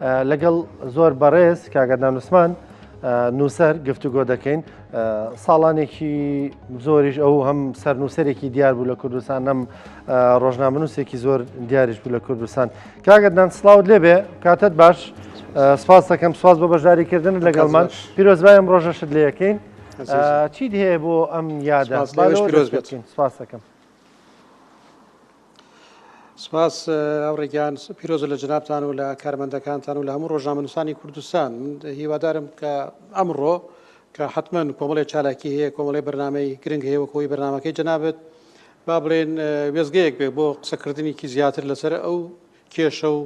لەگەڵ زۆر بەڕێز کاک عەدنان عوسمان نووسەر گفتوگۆ دەکەین. ساڵانێکی زۆریش ئەو هەم سەرنووسەرێکی دیار بوو لە کوردستان هەم ڕۆژنامەنووسێکی زۆر دیاریش بوو لە کوردستان. کاک عەدنان سڵاوت لێبێ، کاتت باش. سپاس دەکەم، سپاس بۆ بەشداریکردن لەگەڵمان. پیرۆزبای ئەم ڕۆژەشت لێ یەکەین. چیت هەیە بۆ ئەم یادە؟ پیرۆز بێت. سپاس دەکەم. سپاس هاوڕێ گیان، پیرۆزە لە جەنابتان و لە کارمەندەکانتان و لە هەموو ڕۆژنامەنووسانی کوردستان. من هیوادارم کە ئەمڕۆ کە حەتمەن کۆمەڵێ چالاکی هەیە، کۆمەڵێ بەرنامەی گرنگ هەیە وەک ئەوەی بەرنامەکەی جەنابت با بڵێن وێستگەیەک بێ بۆ قسەکردنێکی زیاتر لەسەر ئەو کێشە و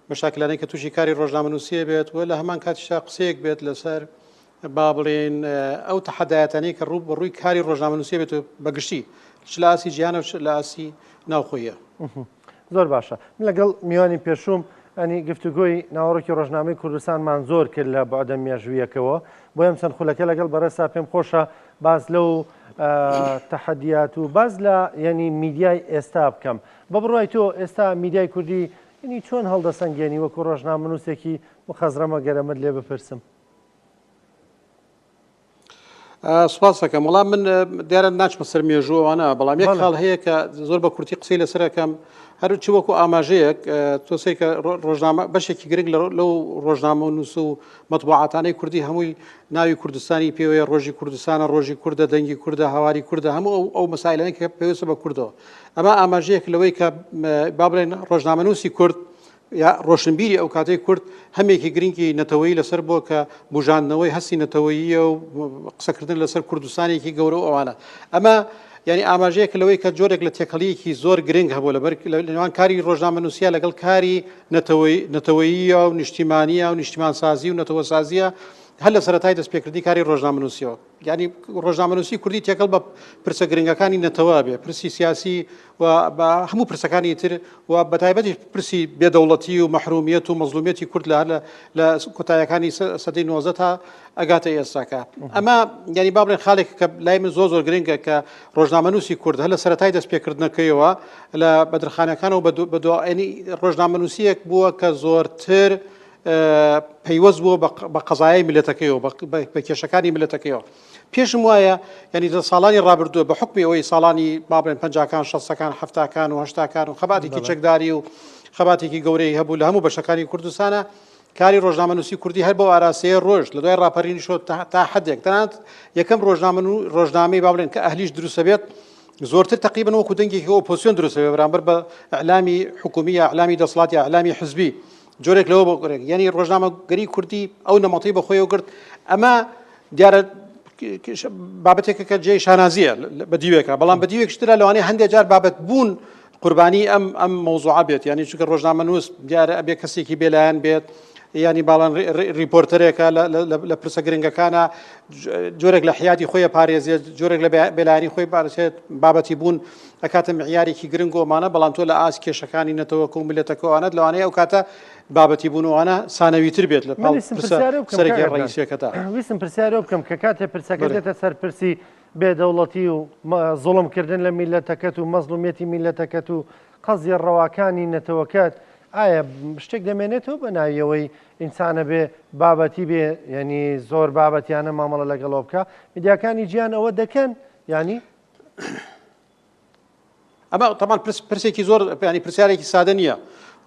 مەشاکلانەی کە تووشی کاری ڕۆژنامەنووسیە بێت و لە هەمان کاتیشدا قسەیەک بێت لەسەر با بڵێین ئەو تەحەدایەتانەی کە ڕوو بەڕووی کاری ڕۆژنامەنووسی بێت و بەگشتی چ لە ئاستی جیهانە و چ لە ئاستی ناوخۆیە. زۆر باشە من لەگەڵ میوانی پێشووم ئەنی گفتوگۆی ناوەڕۆکی ڕۆژنامەی کوردستانمان زۆر کرد لە بەعدە مێژوویەکەوە بۆ ئەم چەند خولەکە لەگەڵ بەڕێزتا پێم خۆشە باس لەو تەحەدیات و باس لە یعنی میدیای ئێستا بکەم بە بڕوای تۆ ئێستا میدیای کوردی یعنی چۆن هەڵدەسەنگێنی وەکو ڕۆژنامەنووسێکی مخەزرەمە گەرەمت لێ بپرسم؟ سپاس دەکەم وەڵام من دیارە ناچمە سەر مێژوو ئەوانە بەڵام یەک خاڵ هەیە کە زۆر بە کورتی قسەی لەسەر ئەکەم هەرچی وەکو ئاماژەیەک تۆ سەیرکە ڕۆژنامە بەشێکی گرنگ لەو ڕۆژنامە و نووس و مەطبوعاتانەی کوردی هەمووی ناوی کوردستانی پێوەیە ڕۆژی کوردستانە ڕۆژی کوردە دەنگی کوردە هاواری کوردە هەموو ئەو ئەو مەسایلانەی کە پێویستە بە کوردەوە ئەمە ئاماژەیەک لەوەی کە با بڵێن ڕۆژنامەنووسی کورد یا ڕۆشنبیری ئەو کاتەی کورد هەمێکی گرنگی نەتەوەیی لەسەر بووە کە بوژاندنەوەی هەستی نەتەوەییە و قسەکردن لەسەر کوردستانێکی گەورە و ئەوانە. ئەمە یانی ئاماژەیەکە لەوەی کە جۆرێک لە تێکەڵییەکی زۆر گرنگ هەبووە لەبەر لە نێوان کاری ڕۆژنامەنووسییە لەگەڵ کاری نەتەوەیی نەتەوەییە و نیشتیمانییە و نیشتیمانسازی و نەتەوەسازییە هەر لە سەرەتای دەستپێکردنی کاری ڕۆژنامەنووسییەوە. یانی ڕۆژنامەنووسی کوردی تێکەڵ بە پرسە گرنگەکانی نەتەوە بێ، پرسی سیاسی و بە هەموو پرسەکانی تر و بە تایبەتیش پرسی بێدەوڵەتی و مەحرومیەت و مەزڵومیەتی کورد لە هەر لە کۆتایەکانی سەدەی 19 تا ئەگاتە ئێستاکە. ئەمە یانی با بڵێن خاڵێک کە لای من زۆر زۆر گرنگە کە ڕۆژنامەنووسی کورد هەر لە سەرەتای دەستپێکردنەکەیەوە لە بەدرخانەکانەوە بە دو یانی ڕۆژنامەنووسییەک بووە کە زۆرتر پەیوەست بووە بە قەزایای میللەتەکەیەوە، بە کێشەکانی میللەتەکەیەوە. پێشم وایە یعنی لە ساڵانی ڕابردووە بە حکمی ئەوەی ساڵانی با بڵێن پەنجاکان، شەستەکان، حەفتاکان و هەشتاکان و خەباتێکی چەکداری و خەباتێکی گەورەی هەبوو لە هەموو بەشەکانی کوردستانە، کاری ڕۆژنامەنووسی کوردی هەر بەو ئاراستەیە ڕۆشت لە دوای ڕاپەرینیشەوە تا حدێک تەنانەت یەکەم ڕۆژنامەی با بڵێن کە ئەهلیش دروستە بێت زۆرتر تەقریبەن وەکو دەنگێکی ئۆپۆزسیۆن دروستە بێت بەرامبەر بە ئیعلامی حکومی یا ئیعلامی دەسەڵات یا ئیعلامی حزبی جۆرێک لەوە بۆ گرنگ یعنی ڕۆژنامەگەری کوردی ئەو نەمەڵی بە خۆیەوە گرت ئەمە دیارە بابەتێکە کە جێی شانازیە بە دیوێکە بەڵام بە دیوێکشترا لەوانەیە هەندێک جار بابەت بوون قوربانی ئەم ئەم مەوزوعە بێت یعنی چونکە ڕۆژنامەنووس دیارە ئەبێ کەسێکی بێلایەن بێت ینی باڵان ریپۆرتەرێکە لە پرسە گرنگەکانە جۆرێک لە حیاتی خۆی پارێزێت جۆرێک لە بێلایەنی خۆی پارێزێت بابەتی بوون ئەکاتە معیارێکی گرنگ و ئەمانە، بەڵام تۆ لە ئاست کێشەکانی نەتەوەکە و میللەتەکە و ئەوانەت لەوانەیە ئەو کاتە بابەتی بوون و ئەوانە سانەویتر بێت لە من پاڵ ویستم پرسە پرسیارێ بکەم سەرەکیە کاک عەدنان، ڕەئیسیەکەدا. ویستم پرسیارێ بکەم کە کاتێ پرسەکە بەڵێ. دێتە سەر پرسی بێ دەوڵەتی و زوڵم کردن لە میللەتەکەت و مەزڵومیەتی میللەتەکەت و قەزیە ڕەواکانی نەتەوەکەت ئایا شتێک دەمێنێتەوە بە ناوی ئەوەی ئینسانە بێ بابەتی بێ یعنی زۆر بابەتیانە مامەڵە لەگەڵەوە بکا میدیاکانی جیان ئەوە دەکەن یعنی ئەمە تەمان پرس پرسێکی زۆر ینی پرسیارێکی سادە نییە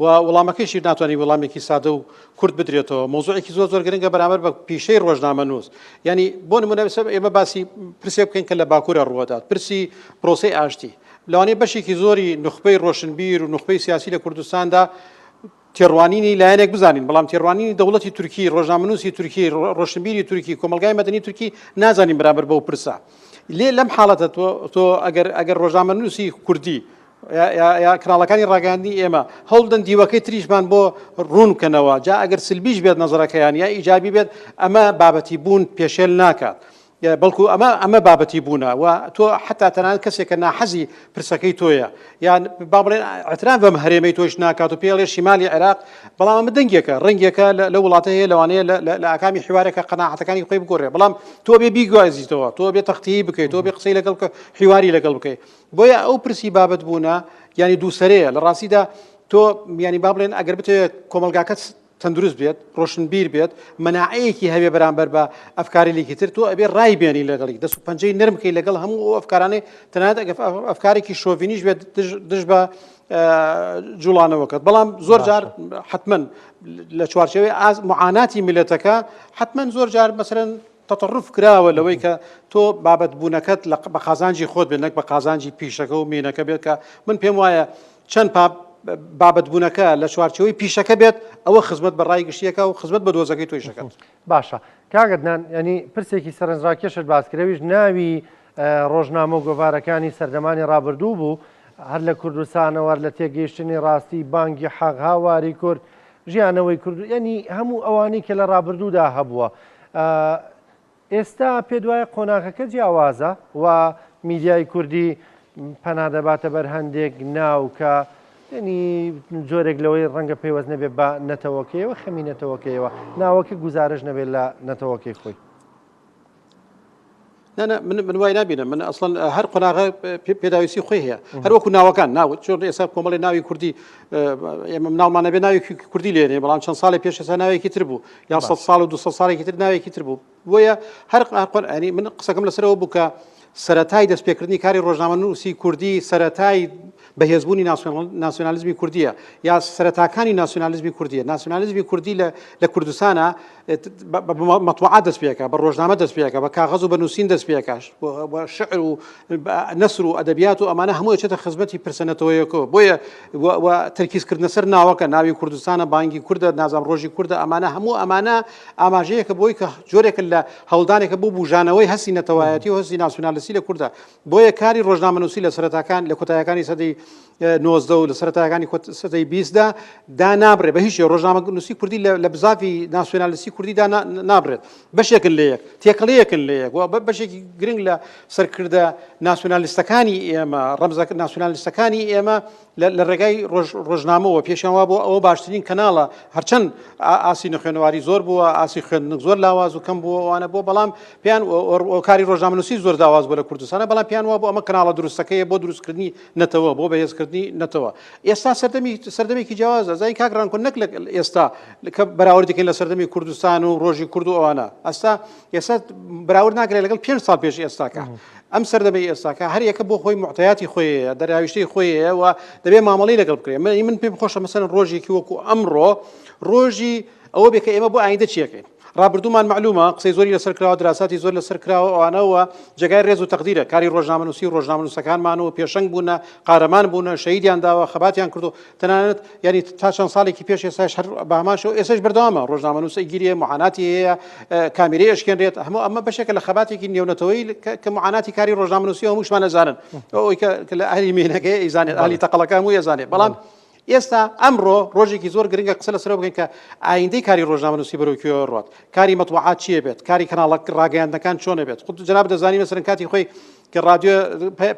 و وەڵامەکەیشی ناتوانانی وەڵامێکی سادە و کورت بدرێتەوە مۆزوعێکی زۆر زۆر گرنگە بەرامبەر بە پیشەی ڕۆژنامەنووس ینی بۆ نمونە ئێمە باسی پرسێک بکەین کە لە باکوورە ڕووەدات پرسی پرۆسەی ئاشتی لەوانەیە بەشێکی زۆری نوخبەی ڕۆشنبیر و نوخبەی سیاسی لە کوردستاندا تێڕوانینی لایەنێک بزانین، بەڵام تێڕوانینی دەوڵەتی تورکی، ڕۆژنامەنووسی تورکی، ڕۆشنبیری تورکی، کۆمەڵگای مەدەنی تورکی نازانین بەرامبەر بەو پرسە. لێ لەم حاڵەتە تۆ تۆ ئەگەر ئەگەر ڕۆژنامەنووسی کوردی یا کەناڵەکانی ڕاگەیاندنی ئێمە هەوڵدەن دیوەکەی تریشمان بۆ ڕوون بکەنەوە جا ئەگەر سلبیش بێت نەزەرەکەیان یا ئیجابی بێت ئەمە بابەتی بوون پێشێل ناکات. بەڵکو ئەمە ئەمە بابەتی بوونە و تۆ حتا تەنانەت کەسێک کە ناحەزی پرسەکەی تۆیە یان با بڵێن اعتراف بەم هەرێمەی تۆش ناکات و پێڵێ شیمالی عێراق بەڵام ئەمە دەنگێکە ڕەنگێکە لە وڵاتە هەیە لەوانەیە لە ئاکامی حیوارێکە قەناعەتەکانی خۆی بگۆڕێ بەڵام تۆ بێ بیگوازیتەوە تۆ بێ تەختیی بکەیت تۆ بێ قسەی لەگەڵ بکە حیواری لەگەڵ بکەیت بۆیە ئەو پرسی بابەت بوونە یانی دووسەرەیە لە ڕاستیدا تۆ یانی با بڵێن ئەگەر بتەوێت کۆمەڵگاکەت. تەندروست بێت، ڕۆشنبیر بێت، مەناعەیەکی هەبێ بەرامبەر بە ئەفکارێکی تر، تۆ ئەبێ ڕای بێنی لەگەڵی، دەست و پەنجەی نەرم بکەی لەگەڵ هەموو ئەو ئەفکارانەی، تەنانەت ئەگەر ئەفکارێکی شۆڤینیش بێت دژ بە جوڵانەوەکەت. بەڵام زۆر جار حتمما لە چوارچێوەی معاناتی میلەتەکە حتمما زۆر جار مەسەرەن تەتەڕوف کراوە لەوەی کە تۆ بابەت بوونەکەت لە بە قازانجی خۆت بێت نەک بە قازانجی پیشەکە و مینەکە بێت کە من پێم وایە چەند بابەت بوونەکە لە چوارچەوەی پیشەکە بێت ئەوە خزمەت بە ڕای گشتیەکە و خزمەت بە دۆزەکەی تۆی شەکەت. باشە کاک عەدنان یانی پرسێکی سەرنجڕاکێشت باس کرد ئەویش ناوی ڕۆژنامە و گۆڤارەکانی سەردەمانی ڕابردوو بوو هەر لە کوردستانەوە هەر لە تێگەیشتنی ڕاستی بانگی حەق هاواری کورد ژیانەوەی کورد یانی هەموو ئەوانەی کە لە ڕابردوودا هەبووە ئێستا پێت وایە قۆناغەکە جیاوازە و میدیای کوردی پەنا دەباتە بەر هەندێک ناو کە ینی جۆرێک لەوەی ڕەنگە پەیوەست نەبێت بە نەتەوەکەیەوە خەمی نەتەوەکەیەوە ناوەکە گوزارش نەبێت لە نەتەوەکەی خۆی. نا نا من من وای نابینم من ئەسڵەن هەر قۆناغە پێداویستی خۆی هەیە هەر وەکو ناوەکان ناو چۆن ئێستا کۆمەڵی ناوی کوردی ئێمە مناڵمانە بێ ناوێکی کوردی لێنێ بەڵام چەند ساڵی پێش ئێستا ناوێکی تر بوو یا 100 ساڵ و 200 ساڵێکی تر ناوێکی تر بوو بۆیە هەر قۆنانی من قسەکەم لەسەرەوە بوو کە سەتای دەستپێکردنی کاری ڕۆژنامەنووسی کوردی سەتای بەهێزبوونی ناسیۆنالیزمی کوردیە یا سەرەتاکانی ناسیۆنالیزمی کوردیە ناسیۆنالیزمی کوردی لە کوردستانە مەتبوعات دەست پێکا بە ڕۆژنامە دەست پێکا بە کاغەز و بە نووسین دەست پێکاش بە شعر و نەسر و ئەدەبیات و ئەمانە هەموو چێتە خزمەتی پرسە نەتەوەیەکەوە بۆیە تەرکیزکردنە سەر ناوەکە ناوی کوردستانە بانگی کوردە نازام ڕۆژی کوردە ئەمانە هەموو ئەمانە ئاماژەیەکە بۆی کە جۆرێکە لە هەوڵدانێکە بۆ بژانەوەی هەستی نەتەوایەتی و هەستی ناسیۆنالیستی لە کوردە بۆیە کاری ڕۆژنامەنووسی لە سەرەتاکان لە کۆتایەکانی سەدەی 19 و لە سەرەتاکانی سەدەی بیستدا دا نابرێت بە هیچ ڕۆژنامەنووسی کوردی لە بزاڤی ناسیۆنالیستی کوردیدا نابرێت بەشێکن لە یەک تێکەڵەیەکن لە یەک و بەشێکی گرنگ لە سەرکردە ناسیۆنالیستەکانی ئێمە ڕەمزە ناسیۆنالیستەکانی ئێمە لە ڕێگای ڕۆژنامەوە پێشیان وا بۆ ئەوە باشترین کەناڵە هەرچەند ئاسی نەخوێنەواری زۆر بووە ئاسی خوێندن زۆر لاواز و کەم بووە ئەوانە بووە بەڵام پێیان کاری ڕۆژنامەنووسی زۆر لاواز بوو لە کوردستانە بەڵام پێیان وا بوو ئەمە کەناڵە دروستەکەیە بۆ دروستکردنی نەتەوە بۆ بەهێزکردنی نەتەوە ئێستا سەردەمی سەردەمێکی جیاوازە زای کاک ڕانکۆ نەک لە ئێستا کە بەراورد دەکەین لە سەردەمی کوردستان و ڕۆژی کورد و ئەوانە ئەستا ئێستا بەراورد ناکرێت لەگەڵ پێ ساڵ پێش ئێستاکە ئەم سەردەمەی ئێستاکە هەر یەکە بۆ خۆی معتەیاتی خۆی هەیە دەراویشتەی خۆی هەیە و دەبێ مامەڵەی لەگەڵ بکرێت من من پێم خۆشە مەسەلەن ڕۆژێکی وەکو ئەمڕۆ ڕۆژی ئەوە بێ کە ئێمە بۆ ئایندە چیەکەین ڕابردوومان معلومە قسەی زۆری لەسەر کراوە دراساتی زۆر لەسەر کراوە ئەوانەوە جێگای ڕێز و تەقدیرە کاری ڕۆژنامەنووسی و ڕۆژنامەنووسەکانمان و پێشەنگ بوونە قارەمان بوونە شەهیدیان داوە خەباتیان کردو تەنانەت یعنی تا چەند ساڵێکی پێش ئێستاش هەر بە هەمان شێوە ئێستاش بەردەوامە ڕۆژنامەنووس ئەگیرێ معاناتی هەیە کامیرەی ئەشکێنرێت هەموو ئەمە بەشێکە لە خەباتێکی نێونەتەوەی کە معاناتی کاری ڕۆژنامەنووسی هەمووشمان ئەزانن ئەوەی کە لە ئەهلی مێنەکەی ئەیزانێت ئەهلی تەقەڵەکە هەمووی ئەزانێت بەڵام ئێستا ئەمڕۆ ڕۆژێکی زۆر گرنگە قسە لەسەر بکەین کە ئایندەی کاری ڕۆژنامەنووسی بەرەو کوێ ڕوات کاری مەتبوعات چییە بێت کاری کەناڵە ڕاگەیاندنەکان چۆنە بێت خود جناب دەزانی مەسەرەن کاتی خۆی کە ڕادیۆ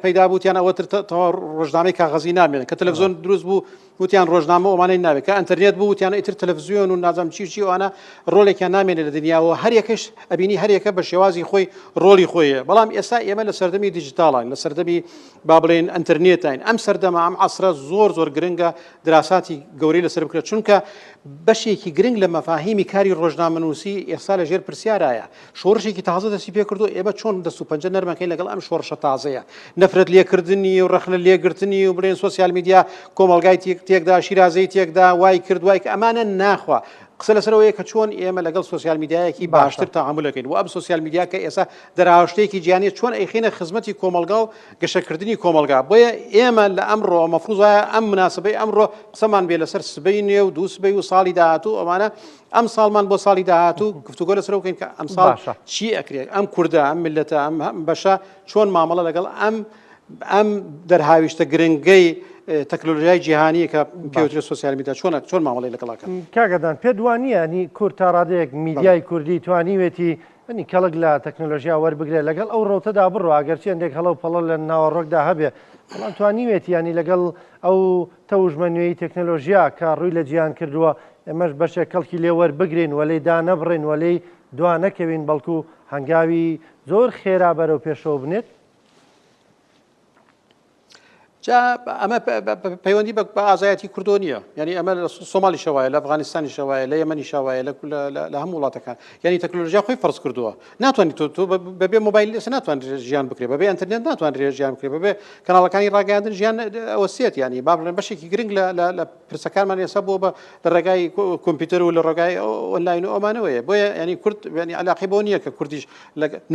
پەیدا بوو وتیان ئەوە تر تەواو ڕۆژنامەی کاغەزی نامێنێت کە تەلەڤزیۆن دروست بوو وتیان ڕۆژنامە ئەوانەی ناوێت کە ئەتەرنێت بوو وتیان ئیتر تەلەڤزیۆن و نازام چی و چی ئەوانە ڕۆڵێکیان نامێنێت لە دنیاوە هەر یەکەش ئەبینی هەر یەکە بە شێوازی خۆی ڕۆڵی خۆی هەیە بەڵام ئێستا ئێمە لە سەردەمی دیجیتاڵین لە سەردەمی با بڵێن ئەتەرنێتین ئەم سەردەمە ئەم عەسرە زۆر زۆر گرنگە دراساتی گەورەی لەسەر بکرێت چونکە بەشێکی گرنگ لە مەفاهیمی کاری ڕۆژنامەنووسی ئێستا لەژێر پرسیارایە شۆڕشێکی تازە دەستی پێکردو ئێمە چۆن دەست و پەنجە نەرمەکەین لەگەڵ ئەم شۆڕشە تازەیە نەفرەت لێکردنی و ڕەخنە لێگرتنی و بڵێن سۆسیال میدیا کۆمەڵگای تێکدا شیرازەی تێکدا وای کرد وای کە ئەمانە ناخوا قسە لەسەرەوەیە کە چۆن ئێمە لەگەڵ سۆسیال میدیایەکی باشتر تەعامولەکەین و ئەم سۆسیال میدیا کە ئێستا دەراوشتێکی جیانە چۆن ئەیخینە خزمەتی کۆمەڵگا و گەشەکردنی کۆمەڵگا بۆیە ئێمە لە ئەمڕۆ مەفروزایە ئەم مناسبەی ئەمڕۆ قسەمان بێ لەسەر سبەی نوێ و دوو سبەی و ساڵی داهاتوو ئەمانە ئەم ساڵمان بۆ ساڵی داهاتوو گفتوگۆ لەسەر بکەین کە ئەم ساڵ چی ئەکرێت ئەم کوردە ئەم میللەتە ئەم بەشە چۆن مامەڵە لەگەڵ ئەم ئەم دەرهاویشتە گرنگەی تەکنۆلۆژیای جیهانی کە پێوترێت سۆسیال میدیا چۆن چۆن مامەڵەی لەگەڵاکە کاگەدان پێت وانە نی کورد تا ڕادەیەک میدیای کوردی توانیوێتی ئەنی کەڵک لە تەکنۆلۆژیا وەربگرێت لەگەڵ ئەو ڕەوتەدا بڕۆ ئەگەرچی هەندێک هەڵە و پەڵە لە ناوەڕۆکدا هەبێ بەڵام توانیوێتی ینی لەگەڵ ئەو تەوژمە نوێی تەکنەلۆژیا کە ڕووی لە جیهان کردووە، ئێمەش بەشێک کەڵکی لێ وەربگرین و لێی دانەبڕین و لێی دوا نەکەوین، بەڵکو هەنگاوی زۆر خێرا بەرەو پێشەوە بنێت. جا ئەمە پەیوەندی بە ئازایەتی کوردۆ نییە یعنی ئەمە لە سۆمالیشە وایە لە ئەفغانستانیشە وایە لە یەمەنیشە وایە لە هەموو وڵاتەکان یعنی تەکنۆلۆژیا خۆی فەرز کردووە ناتوانانی تۆ تۆ بەبێ مۆبایل ئێستا ناتوانرێت ژیان بکرێت بەبێ ئینتەرنێت ناتوانرێت ژیان بکرێت بەبێ کەناڵەکانی ڕاگەیاندن ژیان ئەوەسێت ینی با بڵێن بەشێکی گرنگ لە پرسەکانمان ئێستا بووە بە لە ڕێگای کۆمپیوتەر و لە ڕێگای ئۆنلاین و ئەمانەوەیە بۆیە ینی کورد ینی علاقی بۆ نییە کە کوردیش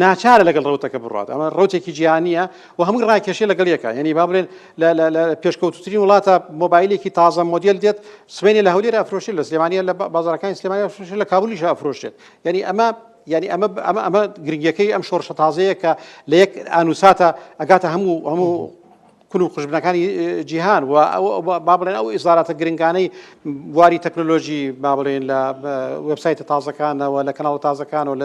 ناچارە لەگەڵ ڕوتەکە بڕات ئەمە ڕوتێکی جیهانیە و هەمووی ڕاکێشێ لەگەڵ یەکە ینی با بڵێن لە پێشکەوتوترین وڵاتە مۆبایلێکی تازە مۆدیل دێت سبێنێ لە هەولێر ئەفرۆشێت لە سلێمانیە لە بازارەکانی سلێمانی ئەفرۆشێت لە کابولیش ئەفرۆشێت ینی ئەمە یعنی ئەمە ئەمە ئەمە گرنگەکەی ئەم شۆڕشە تازەیە کە لە یەک ئانوساتە ئەگاتە هەموو هەموو کون و قوژبنەکانی جیهان و با بڵێن ئەو ئیسداراتە گرنگانەی بواری تەکنۆلۆژی با بڵێن لە وێبسایتە تازەکانەوە لە کەناڵە تازەکانەوە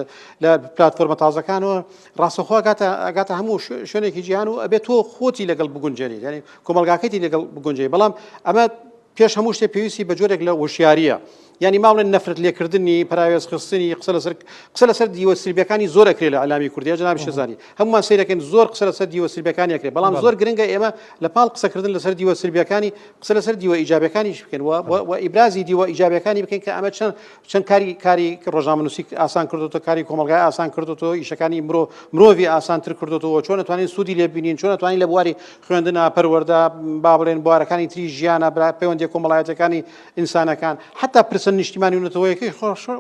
لە پلتفۆرمە تازەکانەوە ڕاستەخۆ ئەگاتە ئەگاتە هەموو شوێنێکی جیهان و ئەبێت تۆ خۆتی لەگەڵ بگونجێنیت یعنی کۆمەڵگاکەتی لەگەڵ بگونجێ بەڵام ئەمە پێش هەموو شتێ پێویستی بە جۆرێک لە وشیاریە یانی ماڵێن نەفرەت لێکردنی پراوێز خستنی قسە لەسەر قسە لەسەر دیوە سلبیەکانی زۆر ئەکرێ لە ئەلامی کوردی جناب شێزانی هەمومان سەیرەکەین زۆر قسە لەسەر دیوە سلبیەکانی ئەکرێ بەڵام زۆر گرنگە ئێمە لە پاڵ قسەکردن لەسەر دیوە سلبیەکانی قسە لەسەر دیوە ئیجابەکانیش بکەین و ئیبرازی دیوە ئیجابەکانی بکەین کە ئەمە چەند چەند کاری کاری ڕۆژنامەنووسی ئاسان کردوتە کاری کۆمەڵگای ئاسان کردوتەوە ئیشەکانی مرۆ مرۆڤی ئاسانتر کردوتەوە چۆن ئەتوانین سوودی لێ بینین چۆن ئەتوانین لە بواری خوێندنا پەروەردە با بڵێن بوارەکانی تری ژیانە برا پەیوەندیە کۆمەڵایەتەکانی ئینسانەکان حتا پرسە نیشتیمانی و نەتەوەیەکەی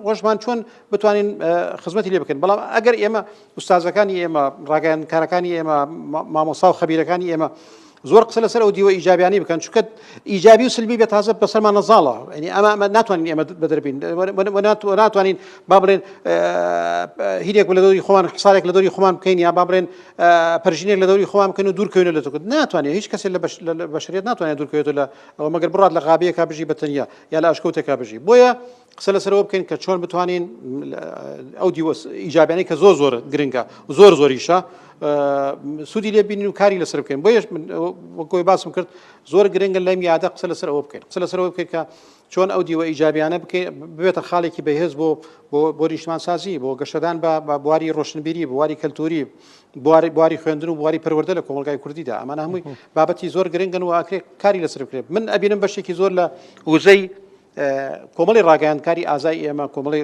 خۆشمان چۆن بتوانین خزمەتی لێ بکەین بەڵام ئەگەر ئێمە ئوستازەکانی ئێمە ڕاگەیاندکارەکانی ئێمە مامۆسا و خەبیرەکانی ئێمە زۆر قسە لەسەر ئەو دیوە ئیجابیانی بکەن چونکە ئیجابی و سلبی بێ تازە بەسەرمان نەزاڵە یعنی ئەمە ئەمە ناتوانین ئێمە بەدەربین ناتوانین با بڵێن هیرێک لە دەوری خۆمان حسارێک لە دەوری خۆمان بکەین یا با بڵێن پەرژینێک لە دەوری خۆمان بکەین و دوورکەوینە لە تۆکرد ناتوانێت هیچ کەسێک لە بەشریت ناتوانێت دوورکەوێتەوە لە ئەوە مەگەر بڕات لە غابەیەکا بژی بە تەنیا یا لە ئەشکەوتێکا بژی بۆیە قسە لەسەرەوە بکەین کە چۆن بتوانین ئەو دیوە ئیجابیانەی کە زۆر زۆر گرنگە زۆر زۆریشە سوودی لێ بینین و کاری لەسەر بکەین بۆیەش من وەکۆی باسم کرد زۆر گرنگە لەم یادە قسە لەسەر ئەوە بکەین قسە لەسەر ئەوە بکەین کە چۆن ئەو دیوە ئیجابیانە بکەین ببێتە خاڵێکی بەهێز بۆ بۆ نیشتمانسازی بۆ گەشەدان بە بواری ڕۆشنبیری بواری کەلتوری بواری بواری خوێندن و بواری پەروەردە لە کۆمەڵگای کوردیدا ئەمانە هەمووی بابەتی زۆر گرنگن و ئاکرێ کاری لەسەر بکرێت من ئەبینم بەشێکی زۆر لە وزەی کۆمەڵی ڕاگەیاندکاری ئازای ئێمە کۆمەڵی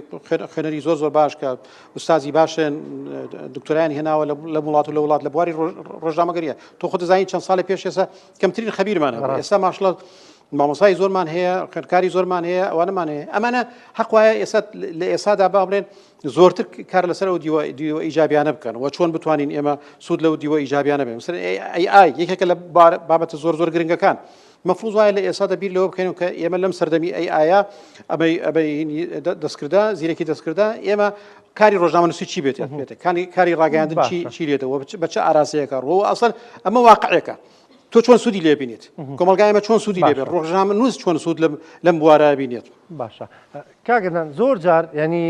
خوێنەری زۆر زۆر باش کە ئوستازی باشن دکتۆرایان هێناوە لە وڵات و لە وڵات لە بواری ڕۆژنامەگەریە تۆ خۆ دەزانی چەند ساڵی پێش ئێستا کەمترین خەبیرمان هەبوو ئێستا ماشڵە مامۆسای زۆرمان هەیە خوێندکاری زۆرمان هەیە ئەوانەمان هەیە ئەمانە حەق وایە ئێستا لە ئێستادا با بڵێن زۆرتر کار لەسەر ئەو دیوە دیوە ئیجابیانە بکەن و چۆن بتوانین ئێمە سوود لەو دیوە ئیجابیانە بێن مثلا AI یەکێکە لە بابەتە زۆر زۆر گرنگەکان مەفروض وایە لە ئێستادا بیر لەوە بکەین کە ئێمە لەم سەردەمی AI ە ئەمەی ئەمەی دەستکردە زیرەکی دەستکردە ئێمە کاری ڕۆژنامەنووسی چی بێت بێتە کاری کاری ڕاگەیاندن چی چی لێتەوە بە چ ئاراستەیەکە ڕۆوە ئەسڵ ئەمە واقعێکە تۆ چۆن سوودی لێ بینیت کۆمەڵگای ئێمە چۆن سوودی لێ بێت ڕۆژنامەنووس چۆن سوود لەم بوارە بینێت باشە کاگەدان زۆر جار ینی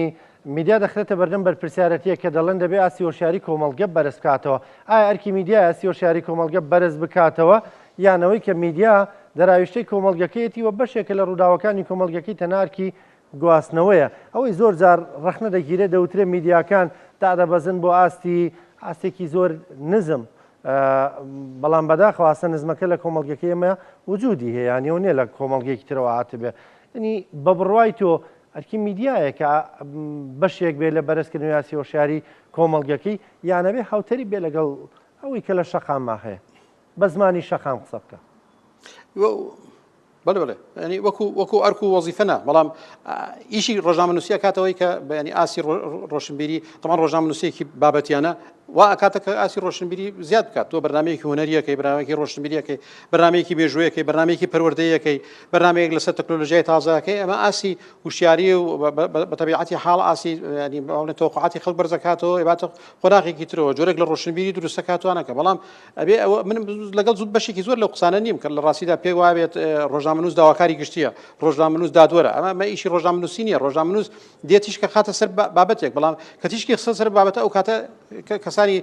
میدیا دەخرێتە بەردەم بەرپرسیارەتیە کە دەڵێن دەبێ ئاستی هۆشیاری کۆمەڵگە بەرز بکاتەوە ئایا ئەرکی میدیا ئاستی هۆشیاری کۆمەڵگە بەرز بکاتەوە یانەوەی کە میدیا دەراویشتەی کۆمەڵگەکەیەتی و بەشێکە لە ڕووداوەکانی کۆمەڵگەکەی تەنارکی گواستنەوەیە. ئەوەی زۆر جار ڕەخنە دەگیرێت دەوترێت میدیاکان دادەبەزن بۆ ئاستی ئاستێکی زۆر نزم بەڵام بەداخەوە ئاستە نزمەکە لە کۆمەڵگەکەی ئێمە وجودی هەیە یانی ئەو نییە لە کۆمەڵگەیەکی ترەوە هاتبێ یعنی بە بڕوای تۆ ئەرکی میدیایە کە بەشێک بێ لە بەرزکردنەوەی ئاستی هۆشیاری کۆمەڵگەکەی یانەبێ هاوتەری بێ لەگەڵ ئەوەی کە لە شەقامما هەیە بە زمانی شەقام قسە بکە. بەڵێ بەڵێ ینی وەکو وەکو ئەرک و وەزیفە نا بەڵام ئیشی ڕۆژنامەنووسی ئەکاتەوەی کە بەیانی ئاسی ڕۆشنبیری تەمان ڕۆژنامەنووسێکی بابەتیانە وا ئەکاتە کە ئاسی ڕۆشنبیری زیاد بکات تۆ بەرنمەیەکی هونەریەکەی بەرنمەیەکی ڕۆشنبیریەکەی بەرنمەیەکی مێژوویەکەی بەرنمەیەکی پەروەردەیەکەی بەرنمەیەک لەسەر تەکنۆلۆژیای تازەکەی ئەمە ئاسی هوشیاری و بە تەبیعەتی حاڵ ئاسی ینی بەڵێ تەوقعاتی خەڵک بەرزەکاتەوە ئێباتە قۆناغێکی ترەوە جۆرێک لە ڕۆشنبیری دروستەکاتوانەکە بەڵام ئەبێ ئەوە من لەگەڵ زوو بەشێکی زۆر لەو قسانە نیم کە لە ڕاستیدا پێ وابێت ڕۆژنامەنووس داواکاری گشتیە ڕۆژنامەنووس دادوەرە ئەمە ئەمە ئیشی ڕۆژنامەنووسی نییە ڕۆژنامەنووس دێ تیشکە خاتە سەر بابەتێک بەڵام کە تیشکی خستە سەر بابەتە ئەو کاتە کەسانی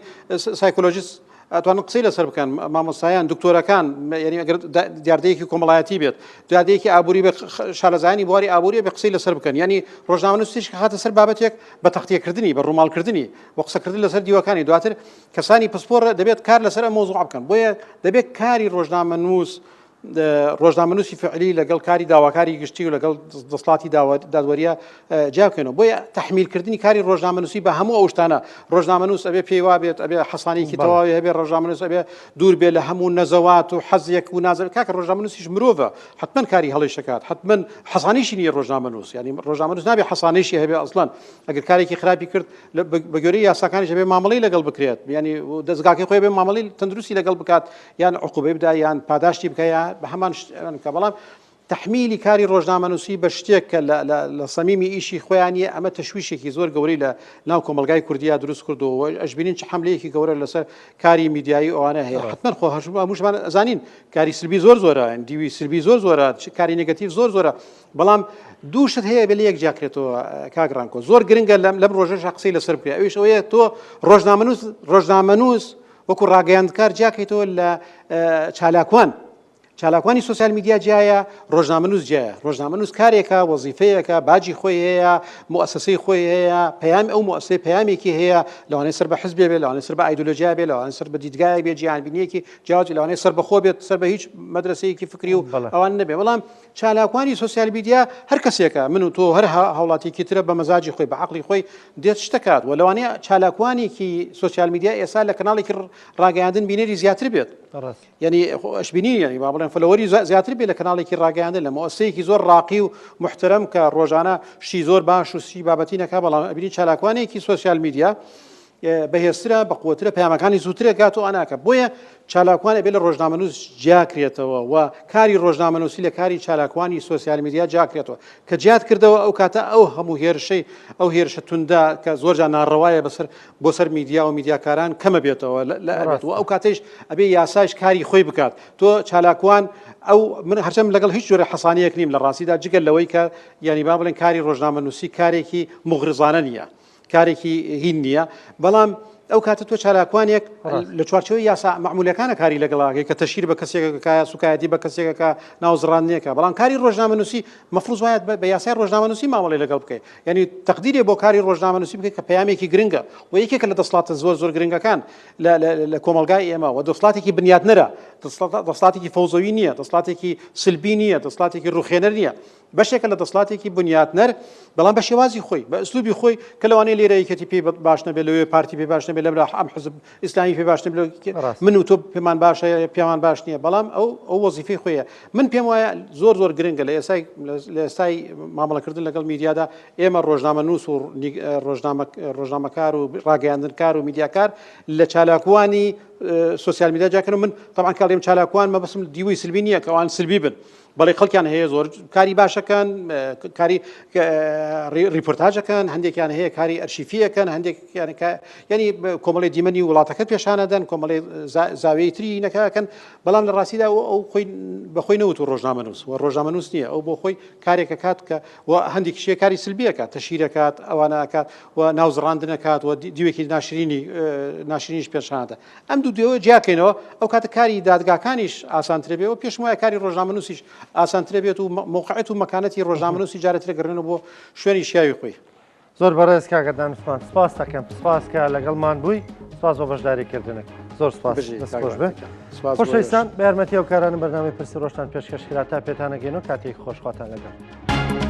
سایکۆلۆژیست ئەتوانن قسەی لەسەر بکەن، مامۆستایان، دکتۆرەکان، یعنی ئەگەر دیاردەیەکی کۆمەڵایەتی بێت، دیاردەیەکی ئابووری بێت، شارەزایانی بواری ئابووری بێ قسەی لەسەر بکەن. یعنی ڕۆژنامەنووس تیشک خاتە سەر بابەتێک بە تەختیەکردنی، بە ڕووماڵکردنی، بە قسەکردن لەسەر دیوەکانی، دواتر کەسانی پسپۆڕ دەبێت کار لەسەر ئەم مەوزوعە بکەن. بۆیە دەبێت کاری ڕۆژنامەنووس ڕۆژنامەنووسی فعلی لەگەڵ کاری داواکاری گشتی و لەگەڵ دەسڵاتی دادوەریە جیا بکەینەوە. بۆیە تەحمیلکردنی کاری ڕۆژنامەنووسی بە هەموو ئەو شتانە، ڕۆژنامەنووس ئەبێ پێی وابێت، ئەبێ حەسانێکی تەواوی هەبێ، ڕۆژنامەنووس ئەبێ دوور بێ لە هەموو نەزەوات و حەزێک و نازە. کاکە ڕۆژنامەنووسیش مرۆڤە، حتمما کاری هەڵیش دەکات، حتمما حەسانیشی نییە ڕۆژنامەنووس، یعنی ڕۆژنامەنووس نابێ حەسانیشی هەبێ ئەسڵەن. ئەگەر کارێکی خراپی کرد بە گوێرەی یاساکانیش ئەبێ مامەڵەی لەگەڵ بکرێت، یعنی دەزگاکەی خۆی بێ مامەڵەی تەندروستی لەگەڵ بکات، یان عقوبەی بدا یان پاداشتی بکە یا بە هەمان شت بکە. بەڵام تەحمیلی کاری ڕۆژنامەنووسی بە شتێک کە لە سەمیمی ئیشی خۆیان نییە، ئەمە تەشویشێکی زۆر گەورەی لە ناو کۆمەڵگای کوردیا دروست کردووە و ئەشبینین چ حەملەیەکی گەورە لەسەر کاری میدیایی ئەوانە هەیە. حتمما خۆ هەمووشمان ئەزانین کاری سلبی زۆر زۆرە، دیوی سلبی زۆر زۆرە، کاری negative زۆر زۆرە، بەڵام دوو شت هەیە بێ لە یەک جیاکرێتەوە کاک ڕانکۆ، زۆر گرنگە لەم ڕۆژەش قسەی لەسەر بکرێت، ئەویش ئەوەیە تۆ ڕۆژنامەنووس وەکو ڕاگەیاندکار جیاکەیتەوە لە چالاکوان. چالاکوانی سۆسیال میدیا جیایە، ڕۆژنامەنووس جیایە. ڕۆژنامەنووس کارێکە، وەزیفەیەکە، باجی خۆی هەیە، موئەسەسەی خۆی هەیە، پەیام ئەو موئەسەسەی پەیامێکی هەیە، لەوانەیە سەر بە حزبێ بێت، لەوانەیە سەر بە ئایدۆلۆژیا بێت، لەوانەیە سەر بە دیدگایەک بێت، جیهانبینییەکی جیاواز، لەوانەیە سەر بە خۆ بێت، سەر بە هیچ مەدرەسەیەکی فکری و ئەوان نەبێت. بەڵام چالاکوانی سۆسیال میدیا هەر کەسێکە، من و تۆ هەر هاوڵاتیەکی ترە بە مەزاجی خۆی بە عەقڵی خۆی دێت شتەکات و لەوانەیە چالاکوانێکی سۆسیال میدیا ئێستا لە کەناڵێکی ڕاگەیاندن بینەری زیاتر بێت. یعنی ئەشبینی یعنی با بڵێن follower ی زیاتر بێت لە کەناڵێکی ڕاگەیاندن لە مؤسسەیەکی زۆر ڕاقی و محترم کە ڕۆژانە شتی زۆر باش و سی بابەتی نەکا، بەڵام ئەبینی چالاکوانێکی سۆسیال میدیا بەهێزترە، بەقوەترە، پەیامەکانی زووتر ئەگات و ئەناکە. بۆیە چالاکوان ئەبێ لە ڕۆژنامەنووس جیاکرێتەوە و کاری ڕۆژنامەنووسی لە کاری چالاکوانی سۆسیال میدیا جیاکرێتەوە. کە جیات کردەوە ئەو کاتە ئەو هەموو هێرشەی ئەو هێرشە توندە کە زۆرجار ناڕەوایە بەسەر بۆ سەر میدیا و میدیاکاران کەمە بێتەوە لە ئەبێت و ئەو کاتەیش ئەبێ یاسایش کاری خۆی بکات. تۆ چالاکوان ئەو من هەرچەند لەگەڵ هیچ جۆرە حەسانەیەک نیم لە ڕاستیدا جگە لەوەی کە یانی با بڵێن کاری ڕۆژنامەنووسی کارێکی موغرزانە نییە. کارێکی هین نییە، بەڵام ئەو کاتە تۆ چالاکوانێک لە چوارچەوەی یاسا مەعمولەکانە کاری لەگەڵاکەی کە تەشیر بە کەسێکەکە سوکایەتی بە کەسێکەکە ناوزڕاندنێکە، بەڵام کاری ڕۆژنامەنووسی مەفروز وایە بە یاسای ڕۆژنامەنووسی مامەڵەی لەگەڵ بکەیت، یعنی تەقدیرێ بۆ کاری ڕۆژنامەنووسی بکەیت کە پەیامێکی گرنگە و یەکێکە لە دەسەڵاتە زۆر زۆر گرنگەکان لە کۆمەڵگای ئێمە و دەسەڵاتێکی بنیاتنەرە، دەسەڵاتێکی فەوزەوی نییە، دەسەڵاتێکی سلبی نییە، دەسەڵاتێکی ڕوخێنەر نییە، بەشێکە لە دەسڵاتێکی بنیاتنەر، بەڵام بە شێوازی خۆی، بە ئسلوبی خۆی کە لەوانەیە لێرە یەکێتی پێی باش نەبێت، لەوێ پارتی پێ باش نەبێت، لەملا ئەم حزب ئیسلامی پێ باش نەبێت، من و تۆ پێمان باشە پێمان باش نییە، بەڵام ئەو ئەو وەزیفەی خۆیە. من پێم وایە زۆر زۆر گرنگە لە ئێستای لە ئێستای مامەڵەکردن لەگەڵ میدیادا ئێمە ڕۆژنامەنووس و ڕۆژنامەکار و ڕاگەیاندنکار و میدیاکار لە چالاکوانی سۆسیال میدیا جیاکەن. من طبعا کاڵیم چالاکوان مەبەستم دیوی سلبی نییە کە ئەوان سلبی بن، بەڵێ خەڵکیان هەیە زۆر کاری باشەکەن، کاری ڕیپۆرتاجەکەن، هەندێکیان هەیە کاری ئەرشیفیەکەن، هەندێکیان ینی کۆمەڵی دیمەنی وڵاتەکە پێشانەدەن، کۆمەڵی زاویەی تری نەکەکەن، بەڵام لە ڕاستیدا ئەو خۆی بەخۆی نەوت و ڕۆژنامەنووس و ڕۆژنامەنووس نییە، ئەو بۆ خۆی کارێکە کات کە و هەندێک شێ کاری سلبیەکە تەشیرەکات ئەوانەکات و ناوزڕاندنەکات و دیوێکی ناشرینی ناشرینیش پێشانەدە. ئەم دوو دێوە جیاکەینەوە ئەو کاتە کاری دادگاکانیش ئاسانترە بێ و پێشم وایە کاری ڕۆژنامەنووسیش ئاسانترە بێت و مەوقعەت و مەکانەتی ڕۆژنامەنووسی جارێترە گەڕێنەوە بۆ شوێنی شیاوی خۆی. زۆر بەڕێز کاک عەدنان عوسمان سپاس دەکەم، سپاس کە لەگەڵمان بووی، سپاس بۆ بەشداری کردنت، زۆر سپاس، دەست خۆش بێ. خۆشەویستان بە یارمەتی ئەو کارانە بەرنامەی پرسی ڕۆژتان پێشکەش کرا تا پێتانەگەین و کاتێکی خۆش خواتان لەگەڵ.